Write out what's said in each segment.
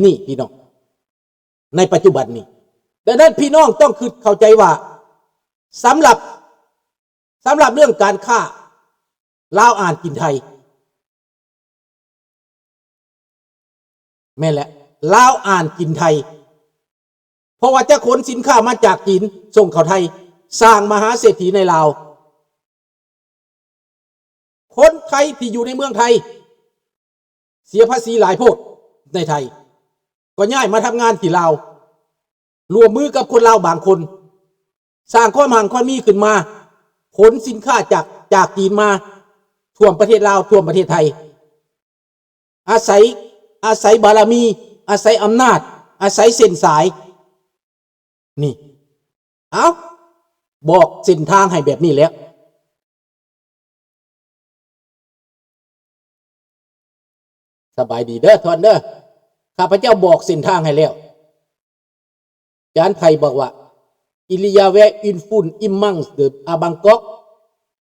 ນີ້ພີ່ນ້ອງ ໃນປັດຈຸບັນນີ້. ດັ່ງນັ້ນພີ່ນ້ອງຕ້ອງຄິດເຂົ້າໃຈວ່າ ສຳລັບ ສຳລັບເລື່ອງການຄ້າ ລາວອ່ານກິນໄທ. ແມ່ນແຫຼະ ລາວອ່ານກິນໄທ ເພາະວ່າຈະຂົນສິນຄ້າມາຈາກຈີນສົ່ງເຂົ້າໄທ ສ້າງມະຫາເສດຖີໃນລາວ. ຄົນໄທທີ່ຢູ່ໃນເມືອງໄທ ເສຍພາສີຫຼາຍໂພດໃນໄທ ກໍຍ້າຍມາທຳງານທີ່ລາວ ຮ່ວມມືກັບຄົນລາວບາງຄົນ ສ້າງຄວາມຮັ່ງຄວາມມີຂຶ້ນມາ ຂົນສິນຄ້າຈາກ ຈາກຈີນມາຖ້ວມປະເທດລາວ ຖ້ວມປະເທດໄທ ອາໄສ ອາໄສບາລະມີ ອາໄສອຳນາດ ອາໄສເສັ້ນສາຍ ນີ້ ເອົ້າ ບອກເສັ້ນທາງໃຫ້ແບບນີ້ແລ້ວ. ສະບາຍດີເດີທ່ານເດີ ຂ້າພະເຈົ້າບອກເສັ້ນທາງໃຫ້ແລ້ວ. ຈານໄພບອກວ່າ Il y avait une foule immense de, à Bangkok,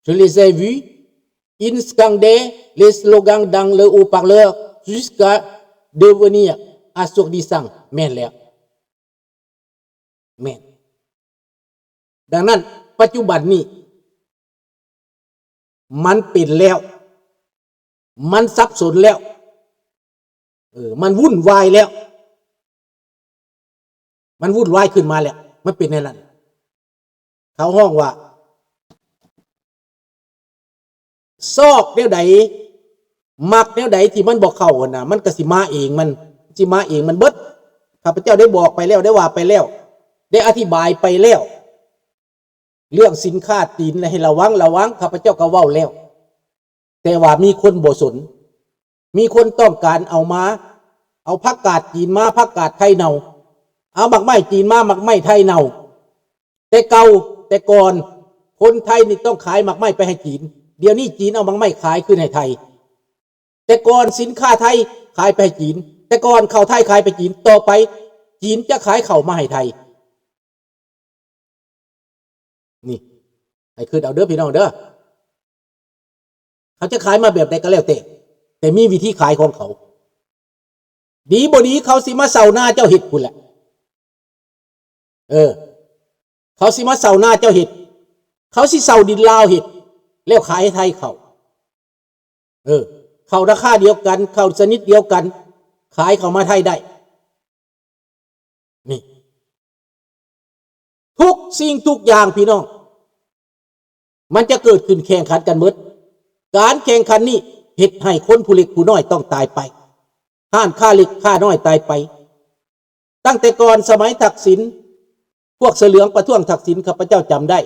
je les ai vus, ils scandaient les slogans dans le haut-parleur jusqu'à devenir assourdissants. ແມ່ນແລ້ວ ແມ່ນ. ດັ່ງນັ້ນ ປັດຈຸບັນນີ້ ມັນເປັນແລ້ວ ມັນສັບສົນແລ້ວ ເອີ ມັນວຸ່ນວາຍແລ້ວ ມັນວຸ່ນວາຍຂຶ້ນມາແລ້ວ ມັນເປັນແນວນັ້ນ. ເຂົາຮ້ອງວ່າ ຊອກແນວໃດ ມັກແນວໃດທີ່ມັນບໍ່ເຂົ້າຫັ້ນນະ ມັນກໍຊິມາເອງ ມັນຊິມາເອງມັນເບິດ. ຂ້າພະເຈົ້າໄດ້ບອກໄປແລ້ວ ໄດ້ວ່າໄປແລ້ວ ໄດ້ອະທິບາຍໄປແລ້ວ ເລື່ອງສິນຄ້າຈີນໃຫ້ລະວັງ ລະວັງ ຂ້າພະເຈົ້າກໍເວົ້າແລ້ວ ແຕ່ວ່າມີຄົນບໍ່ສົນ ມີຄົນຕ້ອງການເອົາມາ ເອົາຜັກກາດຈີນມາ ຜັກກາດໄທເນົ່າ ເອົາໝາກໄມ້ຈີນມາ ໝາກໄມ້ໄທເນົ່າ. ແຕ່ເກົ່າ ແຕ່ກ່ອນ ຄົນໄທນີ້ຕ້ອງຂາຍໝາກໄມ້ໄປໃຫ້ຈີນ ດຽວນີ້ຈີນເອົາໝາກໄມ້ຂາຍຄືນໃຫ້ໄທ. ແຕ່ກ່ອນສິນຄ້າໄທຂາຍໄປໃຫ້ຈີນ ແຕ່ກ່ອນເຂົ້າໄທຂາຍໄປຈີນ ຕໍ່ໄປຈີນຈະຂາຍເຂົ້າມາໃຫ້ໄທ. ນີ້ ໃຫ້ຄິດເອົາເດີພີ່ນ້ອງເດີ ເຂົາຈະຂາຍມາແບບໃດກໍແລ້ວແຕ່ ແຕ່ມີວິທີຂາຍຂອງເຂົາ ດີບໍ່ດີເຂົາຊິມາເຊົ່ານາເຈົ້າເຮັດພຸ້ນແຫຼະ ເອີ ເຂົາຊິມາເຊົ່ານາເຈົ້າເຮັດ ເຂົາຊິເຊົ່າດິນລາວເຮັດ ແລ້ວຂາຍໃຫ້ໄທເຂົາ ເອີ ເຂົ້າລາຄາດຽວກັນ ເຂົ້າຊະນິດດຽວກັນ ຂາຍເຂົ້າມາໄທໄດ້. ນີ້ ທຸກສິ່ງທຸກຢ່າງພີ່ນ້ອງ ມັນຈະເກີດຂຶ້ນແຂ່ງຂັນກັນເບິດ. ການແຂ່ງຂັນນີ້ເຮັດໃຫ້ຄົນຜູ້ເລັກຜູ້ນ້ອຍຕ້ອງຕາຍໄປ ຮ້ານຄ້າເລັກຄ້ານ້ອຍຕາຍໄປ. ຕັ້ງແຕ່ກ່ອນສະໄໝທັກສິນ ພວກເສືອເຫຼືອງປະທ້ວງທັກສິນ ຂ້າພະເຈົ້າຈຳໄດ້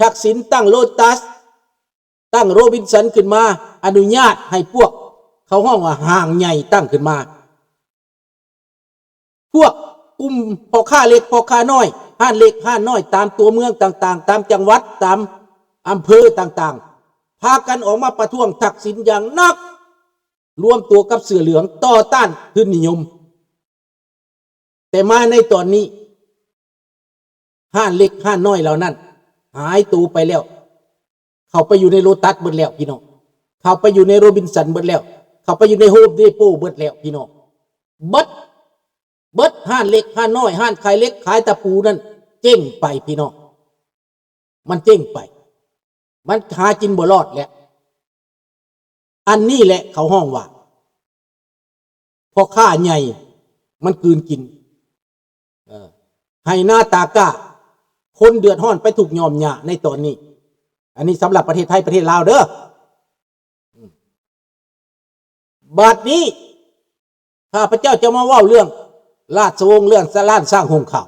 ທັກສິນຕັ້ງໂລຕັສ ຕັ້ງໂຣບິນສັນຂຶ້ນມາ ອະນຸຍາດໃຫ້ພວກ ເຂົາຮ້ອງວ່າຫ້າງໃຫຍ່ຕັ້ງຂຶ້ນມາ. ພວກກຸ່ມພໍ່ຄ້າເລັກພໍ່ຄ້ານ້ອຍ ຮ້ານເລັກຮ້ານນ້ອຍຕາມຕົວເມືອງຕ່າງໆ ຕາມຈັງຫວັດ ຕາມອຳເພີຕ່າງໆ ພາກັນອອກມາປະທ້ວງທັກສິນຢ່າງໜັກ ລວມຕົວກັບເສືອເຫຼືອງຕໍ່ຕ້ານທຶນນິຍົມ. ແຕ່ມາໃນຕອນນີ້ ຮ້ານເລັກຮ້ານນ້ອຍເຫຼົ່ານັ້ນຫາຍໂຕໄປແລ້ວ ເຂົ້າໄປຢູ່ໃນໂລຕັສເບິດແລ້ວພີ່ນ້ອງ ເຂົ້າໄປຢູ່ໃນໂຣບິນສັນເບິດແລ້ວ ເຂົ້າໄປຢູ່ໃນໂຮມເດໂປເບິດແລ້ວພີ່ນ້ອງ ເບິດ ເບິດ ຮ້ານເລັກຮ້ານນ້ອຍ ຮ້ານຂາຍເຫຼັກຂາຍຕະປູນັ້ນເຈັງໄປພີ່ນ້ອງ ມັນເຈັງໄປ ມັນຫາກິນບໍ່ລອດແລ້ວ. ອັນນີ້ແຫຼະເຂົາຮ້ອງວ່າ ພໍ່ຄ້າໃຫຍ່ມັນກືນກິນ ເອີ ໄຮ່ນາຕາກ້າ ຄົນເດືອດຮ້ອນໄປທຸກຍອມຍາໃນຕອນນີ້. ອັນນີ້ສຳລັບປະເທດໄທ ປະເທດລາວເດີ. ບາດນີ້ ຂ້າພະເຈົ້າຈະມາເວົ້າເລື່ອງລາຊະວົງ ເລື່ອງລ້ານຊ້າງຫົງຂາວ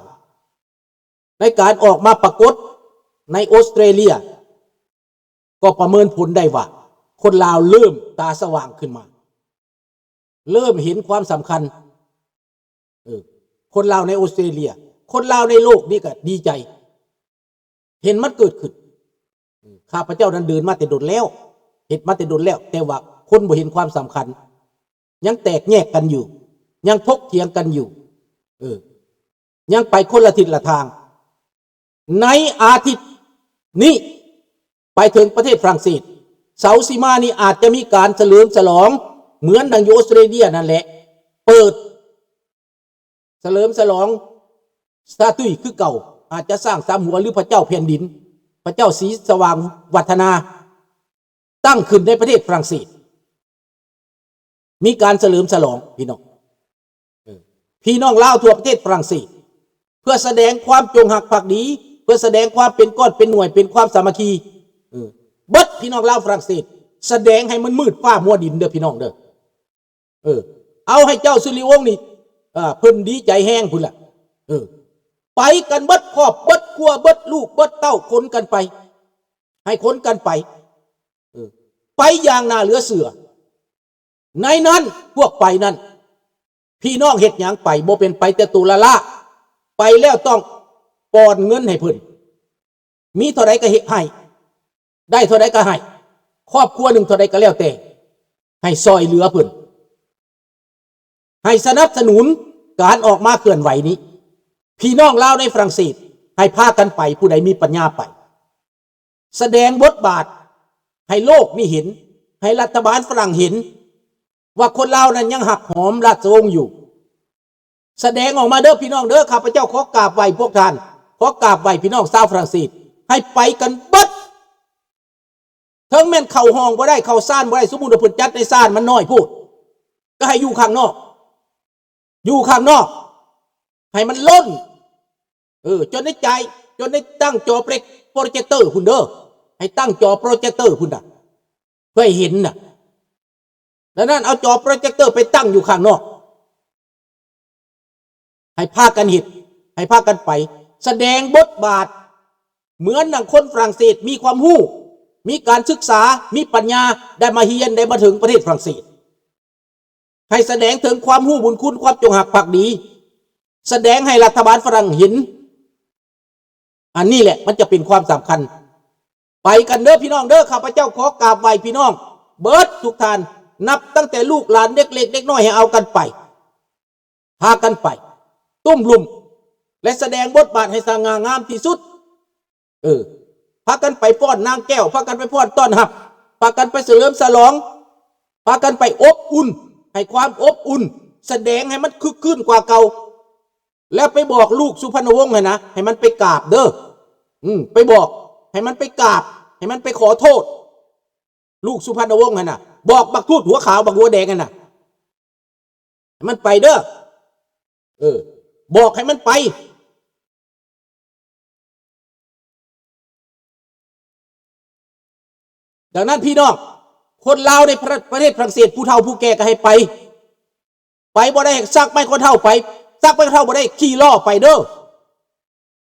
ໃນການອອກມາປາກົດໃນອົດສະຕຣາເລຍ ກໍປະເມີນຜົນໄດ້ວ່າ ຄົນລາວເລີ່ມຕາສະຫວ່າງຂຶ້ນມາ ເລີ່ມເຫັນຄວາມສຳຄັນ ເອີ ຄົນລາວໃນອົດສະຕຣາເລຍ ຄົນລາວໃນໂລກນີ້ກໍດີໃຈ ເຫັນມັນເກີດຂຶ້ນ. ເອີ ຂ້າພະເຈົ້ານັ້ນເດີນມາແຕ່ດົນແລ້ວ ເຮັດມາແຕ່ດົນແລ້ວ ແຕ່ວ່າຄົນບໍ່ເຫັນຄວາມສຳຄັນ ຍັງແຕກແຍກກັນຢູ່ ຍັງຖົກຖຽງກັນຢູ່ ເອີ ຍັງໄປຄົນລະທິດລະທາງ. ໃນອາທິດນີ້ ໄປເຖິງປະເທດຝຣັ່ງເສດ ເສົາຊິມານີ້ອາດຈະມີການສະເຫຼີມສະຫຼອງ ເໝືອນດັ່ງຢູ່ອົດສະຕຣາເລຍນັ້ນແຫຼະ ເປີດ ສະເຫຼີມສະຫຼອງສະຕຸຍຄືເກົ່າ ອາດຈະສ້າງສາມຫົວ ຫຼື ພະເຈົ້າແຜ່ນດິນ ພະເຈົ້າສີສະຫວ່າງວັດທະນາ ຕັ້ງຂຶ້ນໃນປະເທດຝຣັ່ງເສດ. ມີການສະເຫຼີມສະຫຼອງ ພີ່ນ້ອງ ເອີ ພີ່ນ້ອງລາວທົ່ວປະເທດຝຣັ່ງເສດ ເພື່ອສະແດງຄວາມຈົງຮັກພັກດີ ເພື່ອສະແດງຄວາມເປັນກ້ອນເປັນໜ່ວຍ ເປັນຄວາມສາມັກຄີ ເອີ ເບິດພີ່ນ້ອງລາວຝຣັ່ງເສດ ສະແດງໃຫ້ມັນມືດຟ້າມົວດິນເດີ ພີ່ນ້ອງເດີ. ເອີ ເອົາໃຫ້ເຈົ້າສຸລິວົງນີ້ ເອີ ເພິ່ນດີໃຈແຮງພຸ້ນລະ ເອີ ໄປກັນເບິດຄອບເບິດຄົວ ເບິດລູກເບິດເຕົ້າ ຂົນກັນໄປ ໃຫ້ຂົນກັນໄປ ເອີ ໄປຢ່າງໜ້າເຫຼືອເຊື່ອ. ໃນນັ້ນ ພວກໄປນັ້ນ ພີ່ນ້ອງເຮັດຫຍັງໄປ? ບໍ່ແມ່ນໄປແຕ່ໂຕລ້າໆ ໄປແລ້ວຕ້ອງປ້ອນເງິນໃຫ້ເພິ່ນ ມີເທົ່າໃດກໍເຮັດໃຫ້ ໄດ້ເທົ່າໃດກໍໃຫ້ ຄອບຄົວໜຶ່ງເທົ່າໃດກໍແລ້ວແຕ່ ໃຫ້ຊ່ອຍເຫຼືອເພິ່ນ ໃຫ້ສະໜັບສະໜູນການອອກມາເຄື່ອນໄຫວນີ້. ພີ່ນ້ອງລາວໃນຝຣັ່ງເສດ ໃຫ້ພາກັນໄປ ຜູ້ໃດມີປັນຍາໄປ ສະແດງບົດບາດໃຫ້ໂລກນີ້ເຫັນ ໃຫ້ລັດຖະບານຝຣັ່ງເຫັນ ວ່າຄົນລາວນັ້ນຍັງຮັກຫອມລາຊະວົງຢູ່. ສະແດງອອກມາເດີພີ່ນ້ອງເດີ ຂ້າພະເຈົ້າຂໍກາບໄຫວ້ພວກທ່ານ ຂໍກາບໄຫວ້ພີ່ນ້ອງຊາວຝຣັ່ງເສດ ໃຫ້ໄປກັນເບິດ ເຖິງແມ່ນເຂົ້າຫ້ອງບໍ່ໄດ້ ເຂົ້າຊານບໍ່ໄດ້ ສົມມຸດວ່າເພິ່ນຈັດໃນຊານມັນນ້ອຍໂພດ ກໍໃຫ້ຢູ່ຂ້າງນອກ ຢູ່ຂ້າງນອກ ໃຫ້ມັນລົ້ນ ເອີ ຈົນໄດ້ຈ່າຍ ຈົນໄດ້ຕັ້ງຈໍໂປຣເຈັກເຕີພຸ້ນເດີ ໃຫ້ຕັ້ງຈໍໂປຣເຈັກເຕີພຸ້ນນະ ເພື່ອໃຫ້ເຫັນນະ. ດັ່ງນັ້ນເອົາຈໍໂປຣເຈັກເຕີໄປຕັ້ງຢູ່ຂ້າງນອກ ໃຫ້ພາກັນເຮັດ ໃຫ້ພາກັນໄປ ສະແດງບົດບາດ ເໝືອນດັ່ງຄົນຝຣັ່ງເສດມີຄວາມຮູ້ ມີການສຶກສາ ມີປັນຍາ ໄດ້ມາຮຽນ ໄດ້ມາເຖິງປະເທດຝຣັ່ງເສດ ໃຫ້ສະແດງເຖິງຄວາມຮູ້ບຸນຄຸນ ຄວາມຈົງຮັກພັກດີ ສະແດງໃຫ້ລັດຖະບານຝຣັ່ງເຫັນ. ອັນນີ້ແຫຼະມັນຈະເປັນຄວາມສຳຄັນ. ໄປກັນເດີພີ່ນ້ອງເດີ ຂ້າພະເຈົ້າຂໍກາບໄຫວ້ພີ່ນ້ອງເບິດທຸກທ່ານ ນັບຕັ້ງແຕ່ລູກຫຼານເດັກເລັກເດັກນ້ອຍ ໃຫ້ເອົາກັນໄປ ພາກັນໄປຕຸ້ມລຸມ ແລະ ສະແດງບົດບາດໃຫ້ສະຫງ່າງາມທີ່ສຸດ. ເອີ ພາກັນໄປຟ້ອນນາງແກ້ວ ພາກັນໄປຟ້ອນຕ້ອນຮັບ ພາກັນໄປສະເຫຼີມສະຫຼອງ ພາກັນໄປອົບອຸ່ນ ໃຫ້ຄວາມອົບອຸ່ນ ສະແດງໃຫ້ມັນຄຶກຄື້ນກວ່າເກົ່າ ແລ້ວໄປບອກລູກສຸພັນນະວົງຫັ້ນນະ ໃຫ້ມັນໄປກາບເດີ ອືມ ໄປບອກ ໃຫ້ມັນໄປກາບ ໃຫ້ມັນໄປຂໍໂທດ ລູກສຸພັນນະວົງຫັ້ນນະ ບອກບັກທູດຫົວຂາວບັກຫົວແດງຫັ້ນນະ ໃຫ້ມັນໄປເດີ ເອີ ບອກໃຫ້ມັນໄປ. ດັ່ງນັ້ນພີ່ນ້ອງ ຄົນລາວໃນປະ ປະເທດຝຣັ່ງເສດ ຜູ້ເຖົ້າຜູ້ແກ່ກໍໃຫ້ໄປ ໄປບໍ່ໄດ້ ຊັກໄມ້ເຖົ້າໄປ ຊັກໄມ້ເຖົ້າບໍ່ໄດ້ ຂີ່ລໍ້ໄປເດີ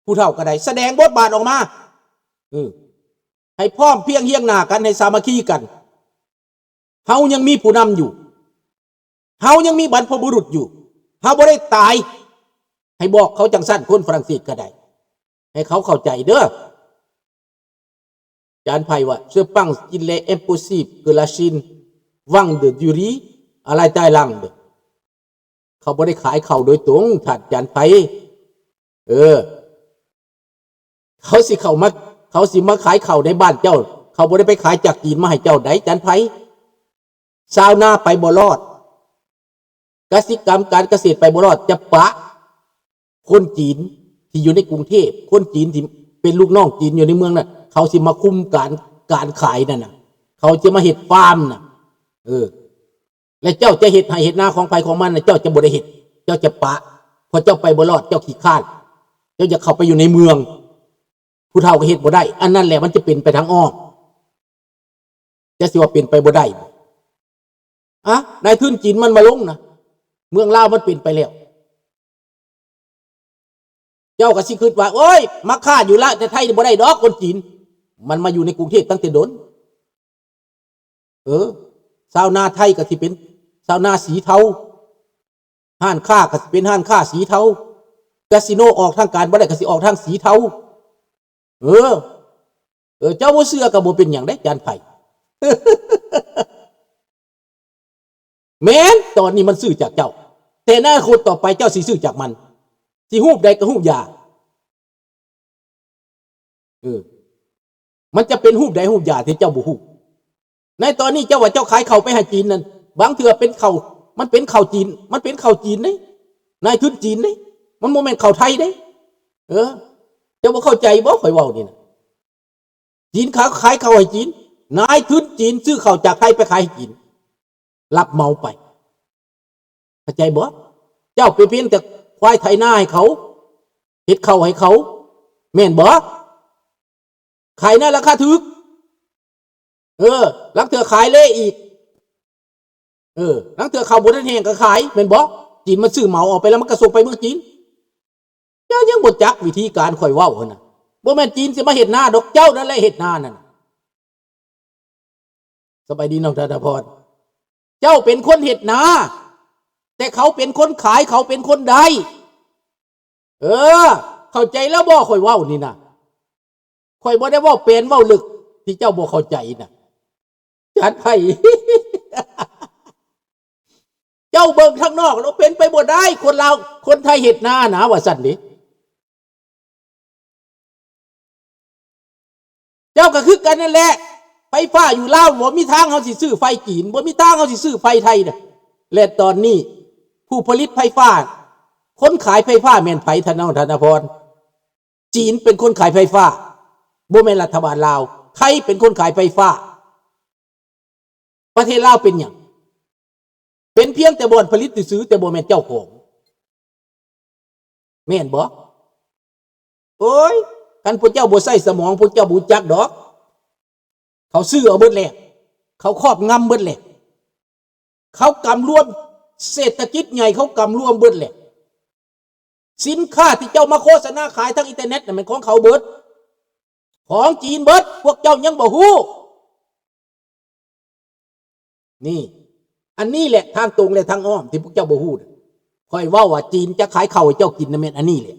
ຜູ້ເຖົ້າກໍໄດ້ ສະແດງບົດບາດອອກມາ ເອີ ໃຫ້ພ້ອມພຽງຮຽງໜ້າກັນ ໃຫ້ສາມັກຄີກັນ. ເຮົາຍັງມີຜູ້ນຳຢູ່ ເຮົາຍັງມີບັນພະບຸລຸດຢູ່ ເຮົາບໍ່ໄດ້ຕາຍ ໃຫ້ບອກເຂົາຈັ່ງຊັ້ນ ຄົນຝຣັ່ງເສດກໍໄດ້ ໃຫ້ເຂົາເຂົ້າໃຈເດີ. ຈານໄພວ່າ C'est pas qu'il est impossible que la Chine vende du riz à la Thaïlande. ເຂົາບໍ່ໄດ້ຂາຍເຂົ້າໂດຍຕົງ ທ່ານຈານໄພ ເອີ ເຂົາຊິເຂົ້າມາ ເຂົາຊິມາຂາຍເຂົ້າໃນບ້ານເຈົ້າ ເຂົາບໍ່ໄດ້ໄປຂາຍຈາກຈີນມາໃຫ້ເຈົ້າໃດ໋ ຈານໄພ. ຊາວນາໄປບໍ່ລອດ ກະສິກຳການກະເສດໄປບໍ່ລອດ ຈະປະຄົນຈີນທີ່ຢູ່ໃນກຸງເທບ ຄົນຈີນທີ່ເປັນລູກນ້ອງຈີນຢູ່ໃນເມືອງນັ້ນ ເຂົາຊິມາຄຸມການ ການຂາຍນັ້ນນະ ເຂົາຈະມາເຮັດຟາມນະ ເອີ ແລະເຈົ້າຈະເຮັດໄຮ່ເຮັດນາຂອງໃຜຂອງມັນນະ ເຈົ້າຈະບໍ່ໄດ້ເຮັດ ເຈົ້າຈະປະ ເພາະເຈົ້າໄປບໍ່ລອດ ເຈົ້າຂີ້ຄ້ານ ເຈົ້າຢາກເຂົ້າໄປຢູ່ໃນເມືອງ ຜູ້ເຖົ້າກໍເຮັດບໍ່ໄດ້ ອັນນັ້ນແຫຼະມັນຈະເປັນໄປທາງອ້ອມ. ຈະຊິວ່າເປັນໄປບໍ່ໄດ້ບໍ? ອະ ນາຍທຶນຈີນມັນມາລົງນະ ເມືອງລາວມັນເປັນໄປແລ້ວ ເຈົ້າກໍຊິຄິດວ່າ ໂອ້ຍ ມາຄ້າຢູ່ລາວ ແຕ່ໄທນີ້ບໍ່ໄດ້ດອກ ຄົນຈີນ ມັນມາຢູ່ໃນກຸງເທບຕັ້ງແຕ່ດົນ. ເອີ ຊາວນາໄທກໍຊິເປັນຊາວນາສີເທົາ ຮ້ານຄ້າກໍຊິເປັນຮ້ານຄ້າສີເທົາ ກາສິໂນອອກທາງການບໍ່ໄດ້ກໍຊິອອກທາງສີເທົາ. ເອີ ເອີ ເຈົ້າບໍ່ເຊື່ອກໍບໍ່ເປັນຫຍັງເດ້ ຈານໄພ. ແມ່ນ ຕອນນີ້ມັນຊື້ຈາກເຈົ້າ ແຕ່ໃນອະນາຄົດຕໍ່ໄປເຈົ້າຊິຊື້ຈາກມັນ ຊິຮູບໃດກໍຮູບຢາ. ເອີ ມັນຈະເປັນຮູບໃດຮູບຢາທີ່ເຈົ້າບໍ່ຮູ້. ໃນຕອນນີ້ເຈົ້າວ່າເຈົ້າຂາຍເຂົ້າໄປໃຫ້ຈີນນັ້ນ ບາງເທື່ອເປັນເຂົ້າ ມັນເປັນເຂົ້າຈີນ ມັນເປັນເຂົ້າຈີນເດ້ ນາຍທຶນຈີນເດ້ ມັນບໍ່ແມ່ນເຂົ້າໄທເດ້. ເອີ ເຈົ້າບໍ່ເຂົ້າໃຈບໍ່ ຂ້ອຍເວົ້ານີ້ນະ? ຈີນຂາຍ ຂາຍເຂົ້າໃຫ້ຈີນ, ນາຍທຶນຈີນຊື້ເຂົ້າຈາກໄທໄປຂາຍໃຫ້ຈີນ ຮັບເໝົາໄປ. ເຂົ້າໃຈບໍ່? ເຈົ້າໄປພຽງແຕ່ຄວາຍໄຖນາໃຫ້ເຂົາ, ເຮັດເຂົ້າໃຫ້ເຂົາ, ແມ່ນບໍ່? ຂາຍໃນລາຄາຖືກ. ເອີ ລາງເທື່ອຂາຍເລອີກ. ເອີ ລາງເທື່ອເຂົ້າບໍ່ທັນແຫ້ງກໍຂາຍ ແມ່ນບໍ່? ຈີນມັນຊື້ເໝົາອອກໄປແລ້ວ ມັນກໍສົ່ງໄປເມືອງຈີນ. ເຈົ້າຍັງບໍ່ຈັກວິທີການຂ້ອຍເວົ້າຫັ້ນນະ. ບໍ່ແມ່ນຈີນຊິມາເຮັດນາດອກ, ເຈົ້ານັ້ນແຫຼະເຮັດນານັ້ນ. ສະບາຍດີນ້ອງທະນະພອນ. ເຈົ້າເປັນຄົນເຮັດນາ, ແຕ່ເຂົາເປັນຄົນຂາຍ, ເຂົາເປັນຄົນໄດ້. ເອີ ເຂົ້າໃຈແລ້ວບໍ່ ຂ້ອຍເວົ້ານີ້ນະ? ຂ້ອຍບໍ່ໄດ້ເວົ້າແປນເວົ້າເລິກ ທີ່ເຈົ້າບໍ່ເຂົ້າໃຈນະ. ຈານໄພ ເຈົ້າເບິ່ງທາງນອກແລ້ວເປັນໄປບໍ່ໄດ້ ຄົນລາວ ຄົນໄທເຮັດນານະ ວ່າຊັ້ນເດ. ເຈົ້າກໍຄືກັນນັ້ນແຫຼະ ໄຟຟ້າຢູ່ລາວ ບໍ່ມີທາງເຮົາຊິຊື້ໄຟຈີນ ບໍ່ມີທາງເຮົາຊິຊື້ໄຟໄທນະ. ແລະຕອນນີ້ຜູ້ຜະລິດໄຟຟ້າ ຄົນຂາຍໄຟຟ້າແມ່ນໃຜ ທ່ານ ທະນະພອນ? ຈີນເປັນຄົນຂາຍໄຟຟ້າ ບໍ່ແມ່ນລັດຖະບານລາວ. ໄທເປັນຄົນຂາຍໄຟຟ້າ. ປະເທດລາວເປັນຫຍັງ? ເປັນພຽງແຕ່ບ່ອນຜະລິດຊື່ໆ ແຕ່ບໍ່ແມ່ນເຈົ້າຂອງ ແມ່ນບໍ່? ໂອ້ຍ ຄັນພວກເຈົ້າບໍ່ໃຊ້ສະໝອງ ພວກເຈົ້າບໍ່ຮູ້ຈັກດອກ. ເຂົາຊື້ເອົາເບິດແລ້ວ ເຂົາຄອບງຳເບິດແລ້ວ ເຂົາກຳລວມ ເສດຖະກິດໃຫຍ່ເຂົາກຳລວມເບິດແລ້ວ. ສິນຄ້າທີ່ເຈົ້າມາໂຄສະນາຂາຍທາງອິນເຕີເນັດນະ ແມ່ນຂອງເຂົາເບິດ ຂອງຈີນເບິດ ພວກເຈົ້າຍັງບໍ່ຮູ້. ນີ້ ອັນນີ້ແຫຼະທາງຕົງ ແລະ ທາງອ້ອມທີ່ພວກເຈົ້າບໍ່ຮູ້ນະ. ຂ້ອຍເວົ້າວ່າຈີນຈະຂາຍເຂົ້າໃຫ້ເຈົ້າກິນນະ ແມ່ນອັນນີ້ແຫຼະ.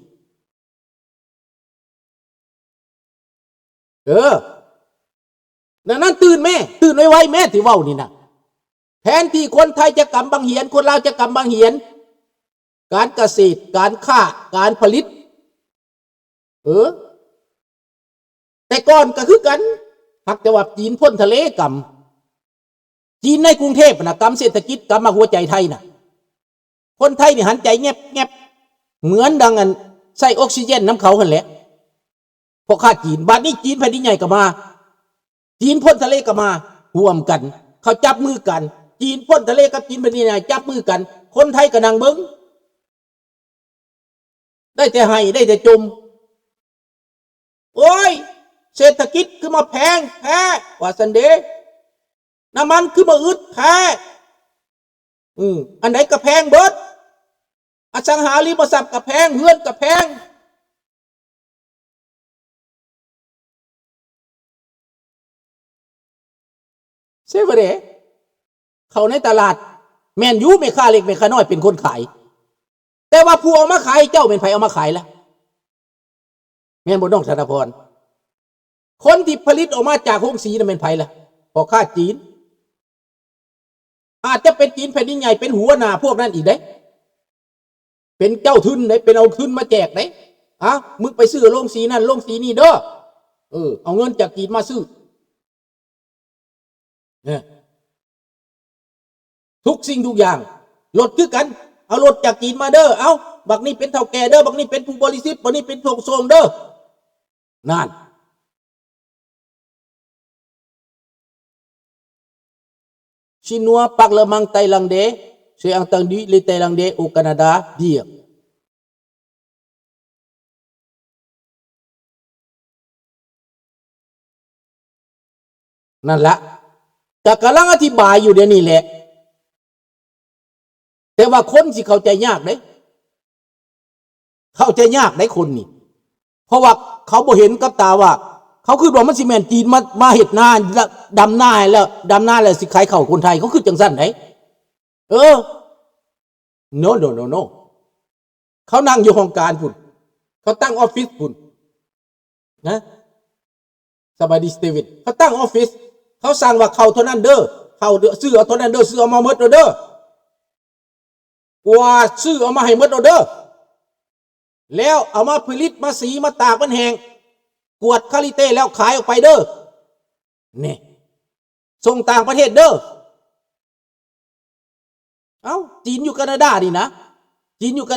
ເອີ ນັ້ນໆ ຕື່ນແມ້ ຕື່ນໄວໆ ແມ້ທີ່ເວົ້ານີ້ນະ. ແທນທີ່ຄົນໄທຈະກຳບັງຫຽນ ຄົນລາວຈະກຳບັງຫຽນ ການກະເສດ ການຄ້າ ການຜະລິດ. ເອີ ແຕ່ກ່ອນກໍຄືກັນ ຫາກແຕ່ວ່າຈີນພົ້ນທະເລກຳ ຈີນໃນກຸງເທບນະ ກຳເສດຖະກິດ ກຳມາຫົວໃຈໄທນະ. ຄົນໄທນີ້ຫັນໃຈແງບໆ ເໝືອນດັ່ງອັນໃສ່ອົກຊີເຈນນຳເຂົາຫັ້ນແຫຼະ ພໍ່ຄ້າຈີນ. ບາດນີ້ຈີນແຜ່ນດິນໃຫຍ່ກໍມາ ຈີນພົ້ນທະເລກໍມາຮ່ວມກັນ ເຂົາຈັບມືກັນ. ຈີນພົ້ນທະເລກັບຈີນແຜ່ນດິນໃຫຍ່ຈັບມືກັນ ຄົນໄທກໍນັ່ງເບິ່ງ ໄດ້ແຕ່ໄຫ້ໄດ້ແຕ່ຈົ່ມ. ໂອ້ຍ ເສດຖະກິດຄືມາແພງແທ້ ວ່າຊັ້ນເດ. ນ້ຳມັນຄືມາອຶດແທ້. ອື ອັນໃດກໍແພງເບິດ ອະສັງຫາລິມະຊັບກໍແພງ ເຮືອນກໍແພງ. ເຊວະເດ ເຂົ້າໃນຕະຫຼາດ ແມ່ນຢູ່ ແມ່ຄ້າເລັກແມ່ຄ້ານ້ອຍເປັນຄົນຂາຍ ແຕ່ວ່າຜູ້ເອົາມາຂາຍໃຫ້ເຈົ້າ ແມ່ນໃຜເອົາມາຂາຍລະ? ແມ່ນບໍ່ນ້ອງທະນະພອນ? ຄົນທີ່ຜະລິດອອກມາຈາກໂຮງສີນະ ແມ່ນໃຜລະ? ພໍ່ຄ້າຈີນ. ອາດຈະເປັນຈີນແຜ່ນດິນໃຫຍ່ເປັນຫົວໜ້າພວກນັ້ນອີກເດ້ ເປັນເຈົ້າທຶນເດ້ ເປັນເອົາທຶນມາແຈກເດ້. ອາ ມຶງໄປຊື້ໂຮງສີນັ້ນໂຮງສີນີ້ເດີ ເອີ ເອົາເງິນຈາກຈີນມາຊື້. ເອີ ທຸກສິ່ງທຸກຢ່າງ ລົດຄືກັນ ເອົາລົດຈາກຈີນມາເດີ ເອົາ ບັກນີ້ເປັນເຖົ້າແກ່ເດີ ບັກນີ້ເປັນຜູ້ບໍລິສຸດ ບັກນີ້ເປັນຜູ້ສົ່ງເດີ. ນັ້ນ Chinois parle mandarin thaïlandais, c'est entendu, le thaïlandais au Canada dire. ນັ້ນລະ ກະກຳລັງອະທິບາຍຢູ່ດຽວນີ້ແຫຼະ ແຕ່ວ່າຄົນຊິເຂົ້າໃຈຍາກເດ້ ເຂົ້າໃຈຍາກໄດ໋ຄົນນີ້ ເພາະວ່າເຂົາບໍ່ເຫັນກັບຕາວ່າ ເຂົາຄິດວ່າມັນຊິແມ່ນຈີນມາ ມາເຮັດນາ ດຳນາໃຫ້ແລ້ວ ດຳນາແລ້ວຊິຂາຍເຂົ້າຄົນໄທ ເຂົາຄິດຈັ່ງຊັ້ນໄດ໋. ເອີ no no no no ເຂົານັ່ງຢູ່ຫ້ອງການພຸ້ນ ເຂົາຕັ້ງອອບຟິດພຸ້ນ ນະ ສະບາຍດີສະເຕເວັນ ເຂົາຕັ້ງອອບຟິດ ເຂົາສັ່ງວ່າເຂົ້າເທົ່ານັ້ນເດີ ເຂົ້າເດີ ຊື້ເອົາເທົ່ານັ້ນເດີ ຊື້ເອົາມາໝົດໂລດເດີ ກວາດຊື້ເອົາມາໃຫ້ໝົດໂລດເດີ ແລ້ວເອົາມາຜະລິດ ມາສີ ມາຕາກມັນແຫ້ງ ກວດຄາລິເຕແລ້ວຂາຍອອກໄປເດີ ນີ້ ສົ່ງຕ່າງປະເທດເດີ. ເອົ້າ ຈີນຢູ່ການາດານີ້ນະ ຈີນຢູ່ກາ